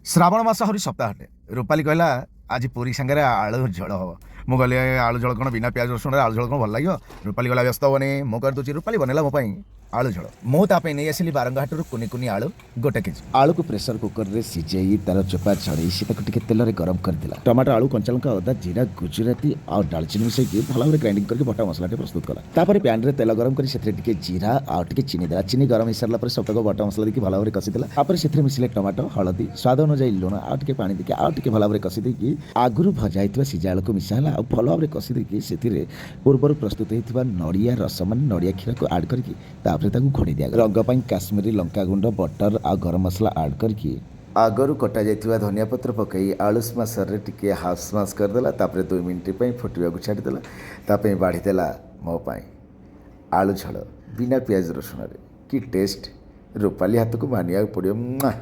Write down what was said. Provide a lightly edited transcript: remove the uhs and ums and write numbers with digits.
ଶ୍ରାବଣ ମାସ ଆହୁରି ସପ୍ତାହଟେ। ରୂପାଲି କହିଲା, ଆଜି ପୁରୀ ସାଙ୍ଗରେ ଆଳୁ ଝୋଳ ହେବ। ମୁଁ କହିଲି, ଆଳୁ ଝୋଳ କ'ଣ? ବିନା ପିଆଜ ରସୁଣରେ ଆଳୁ ଝୋଳ କ'ଣ ଭଲ ଲାଗିବ? ରୂପାଲି କହିଲା, ବ୍ୟସ୍ତ ହେବନି, ମୁଁ କରିଦେଉଛି। ରୂପାଲି ବନେଇଲା ମୋ ପାଇଁ ଆଳୁ ଝୋଳ। ମୁଁ ତା ପାଇଁ ନେଇ ଆସିଲି ବାରଙ୍ଗ ହାଟରୁ କୁନି କୁନି ଆଳୁ 1 କେଜି। ଆଳୁକୁ ପ୍ରେସର କୁକରରେ ସିଝେଇ, ତାର ଚୋପା ଛଡ଼େଇ ସେ ତାକୁ ଟିକେ ତେଲରେ ଗରମ କରିଦେଲା। ଟମାଟୋ, ଆଳୁ, କଞ୍ଚାଲଙ୍କା, ଅଦା, ଜିରା, ଗୁଜୁରାତି ଆଉ ଡାଲଚିନି ମିଶାଇକି ଭଲ ଭାବରେ ଗ୍ରାଇଣ୍ଡିଂ କରିକି ବଟା ମସଲାଟେ ପ୍ରସ୍ତୁତ କଲା। ତାପରେ ପ୍ୟାନରେ ତେଲ ଗରମ କରି ସେଥିରେ ଟିକେ ଜିରା ଆଉ ଟିକେ ଚିନି ଦେଲା। ଚିନି ଗରମ ହେଇସାରିଲା ପରେ ସବୁତକ ବଟା ମସଲା ଦେଇକି ଭଲ ଭାବରେ କଷିଦେଲା। ତାପରେ ସେଥିରେ ମିଶିଲେ ଟମାଟୋ, ହଳଦୀ, ସ୍ୱାଦ ଅନୁଯାୟୀ ଲୁଣ ଆଉ ଟିକେ ପାଣି ଦେଇକି ଆଉ ଟିକେ ଭଲ ଭାବରେ କଷି ଦେଇକି ଆଗରୁ ଭଜା ହେଇଥିବା ସିଝା ଆଳୁକୁ ମିଶା ହେଲା। ଆଉ ଭଲ ଭାବରେ କଷି ଦେଇକି ସେଥିରେ ପୂର୍ବରୁ ପ୍ରସ୍ତୁତ ହେଇଥିବା ନଡ଼ିଆ ରସ, ମାନେ ନଡ଼ିଆ କ୍ଷୀରକୁ ଆଡ଼୍ କରିକି ତାପରେ ତାକୁ ଘୋଡ଼େଇ ଦିଆଗଲା। ରଙ୍ଗ ପାଇଁ କାଶ୍ମୀରୀ ଲଙ୍କା ଗୁଣ୍ଡ, ବଟର ଆଉ ଗରମ ମସଲା ଆଡ଼୍ କରିକି ଆଗରୁ କଟା ଯାଇଥିବା ଧନିଆ ପତ୍ର ପକାଇ ଆଳୁ ସ୍ମାସରରେ ଟିକେ ହାଫ୍ ସ୍ମାସ୍ କରିଦେଲା। ତାପରେ 2 ମିନିଟ୍ ପାଇଁ ଫୁଟିବାକୁ ଛାଡ଼ିଦେଲା। ତା ପାଇଁ ବାଢ଼ିଦେଲା ମୋ ପାଇଁ ଆଳୁ ଝୋଳ ବିନା ପିଆଜ ରସୁଣରେ। କି ଟେଷ୍ଟ! ରୂପାଲି ହାତକୁ ମାନିବାକୁ ପଡ଼ିବ। ମୁଆଁ!